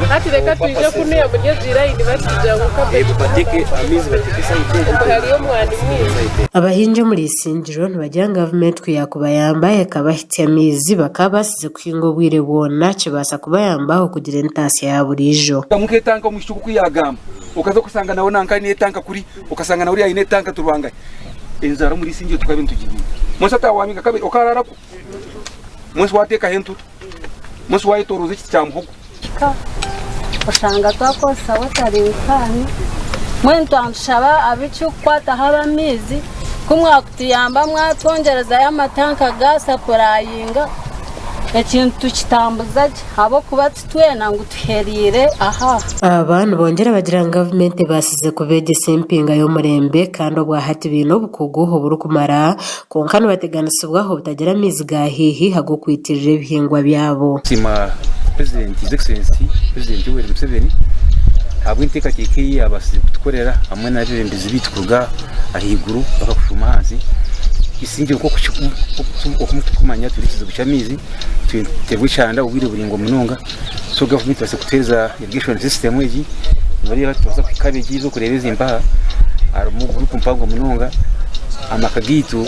Hati reka twije kunuya muri egi layini barikugira ngu cabbage hariyo omwani mwingi. Abahingi omuri Isingiro nibagira ngu gavumenti ku yaakubayamba ekabahitsya amaizi bakaabaasize kuhinga obwire bwona kibaasa kubayamba okugira entaasya ya buriijo. Tamu nk'etanka omwishiki oku yaagamba, okaza okasanga nawe nanka aine etanka kuri, okasanga na ori aine etanka turi bangahi? Enjara omuri Isingiro tukabe nitugibinga. Mbwenu shi ataawaminga kabiri okaarara kwo? Mbwenu shi waateekaho entura? Mbwenu shi waayetoorooza ekiti kya muhogo? Kika oshanga twakozesa watering can mbwenu twatushaba abekikukwataho ab'amaizi ku mwakutuyamba mwatwongyerezayo amatanka ga sapurayinga ekintu tukitambuza gye ahabw'okuba titwena ngu tuhereire aha. Aba nibongyera bagira ngu gavumenti ebaasize kubeegyesa empinga y'omurembe kandi obwahati baine obukugu oburikumara Kwonka nibateganisibwa obutagira amaizi ga haihi ag'okwitirira ebihingwa byabo. Nsiima Purezidenti His Excellency Purezidenti Yoweri Museveni ahabw'enteekateeka ei yaabaasize kutukorera hamwe n'abeebembezi baitu kuruga ahaiguru mpaka kushuuma ahansi. Isingye nk'oku turikumanya twine ekizibu ky'amaizi, nituteerwa ekyanda obwire buraingwa munonga so gavumenti ebaase kutuheereza irrigation system egi, noreeba nitubaasa cabbage ezi orikureeba ezi mpaha harimu guruupu mpango munonga. Amaka gaitu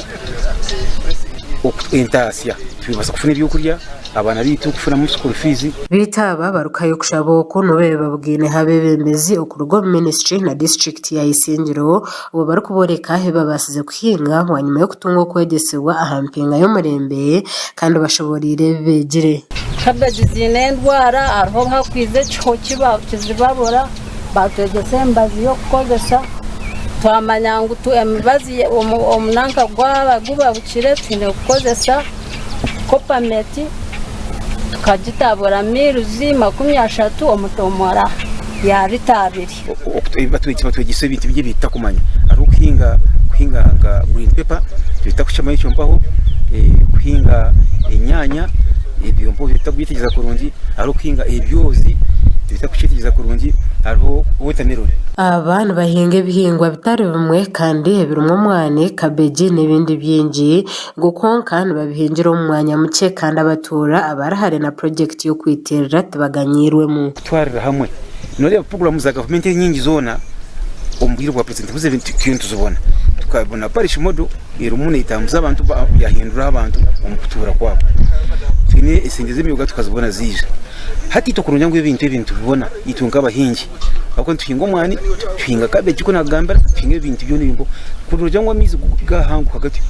entaasya tubaasa kufuna ebyokurya, abaana baitu kufunamu school fees. Beitu aba barikuhayo okushaba oku nibo babaire babugaineho abeebembezi okuruga omu minisiture na disiturikiti ya Isingiro obwo barikuboreka ebi babaasize kuhinga bwanyima y'okutunga okwegyesibwa aha mpinga y'omurembe kandi bashoboreire ebi beegire. Cabbage ziine endwara hariho obu hakwiza ekiho kizibabura. Baatwegyesa emibazi y'okukozesa twamanya ngu emibazi omunanka gwaba gubabukire twine kukozesa kopameti tukagitabura miruzi 30 omu domora ya rita abiri. Batwegyesa ebintu bingi ebi tutakumanya hariho kuhinga kuhinga nka green pepper tutakukimanyi ekyo mpaho, kuhinga enyaanya ebyo mpaho tutakubyetegyereza kurungi. Hariho okuhinga ebyozi ebitakukyetegyereza kurungi, hariho watermelon. Aba nibahinga ebihingwa bitari bimwe kandi ebirimu omwani, kabeegi n'ebindi bingi ngu kwonka nibabihingira omu mwanya mukye kandi abatuura abari hare na purojekiti y'okwitirira tibaganyiirwemu. Kutwarira hamwe noreeba puroguraamu za gavumenti enyingi zoona omu bwire bwa purezidenti Museveni turiyo nituzibona. Tukabona parish model erimu netambuza abantu yahindura abantu omu kutuura kwabo. Twine esente z'emyoga tukazibona ziija. Hati itwe kurungi ngu ebintu ebi nitubibona itwe nk'abahingi ahabw'okuba nituhinga omwani, tuhinga cabbage ku nakugambira, tuhinga ebintu byona ebi kurugira ngu amaizi gahanguha gatyo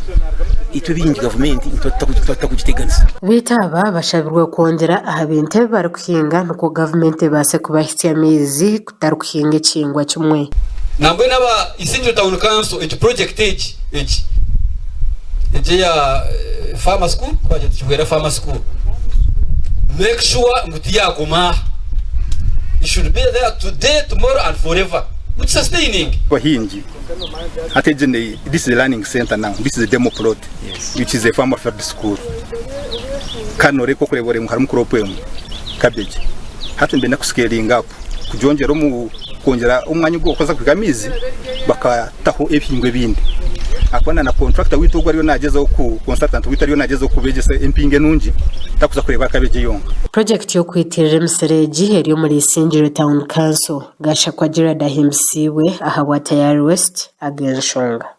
itwe ebingi gavumenti nituba tutakugiteganisa. Beitu aba bashabirwe kwongyera aha bintu ebi barikuhinga nikwo gavumenti ebaase kubahitsya amaizi kutari kuhinga ekihingwa kimwe. Nambwenu aba Isingiro Town Council egi project egi egi egi eya farmer school twagira tukihwera farmer school make sure ngu tiyaguma aha it should be there today tomorrow and forever muki sustaining. Abahingi hati egi ni this is a learning center now this is a demo plot which is a farmer field school kandi noreeba okureeba ori harimu crop emwe cabbage hati nibenda ku scaling up kugyongyera omu kwongyera omwanya ogu barikubaasa kubiika amaizi bakataho ebihingwa ebindi ahakuba na kontrakita waitu ogu ariyo nagyezaho ku consultant waitu ariyo nagyezaho kubegyesa empinga enungi tarikuza kureeba cabbage yonka. Purojekiti y'okwitirira emisiri egi eri omuri Isingiro Town Council. Gashakwa Gerald ahimbisiibwe ahabwa Tayari West ag'enshonga.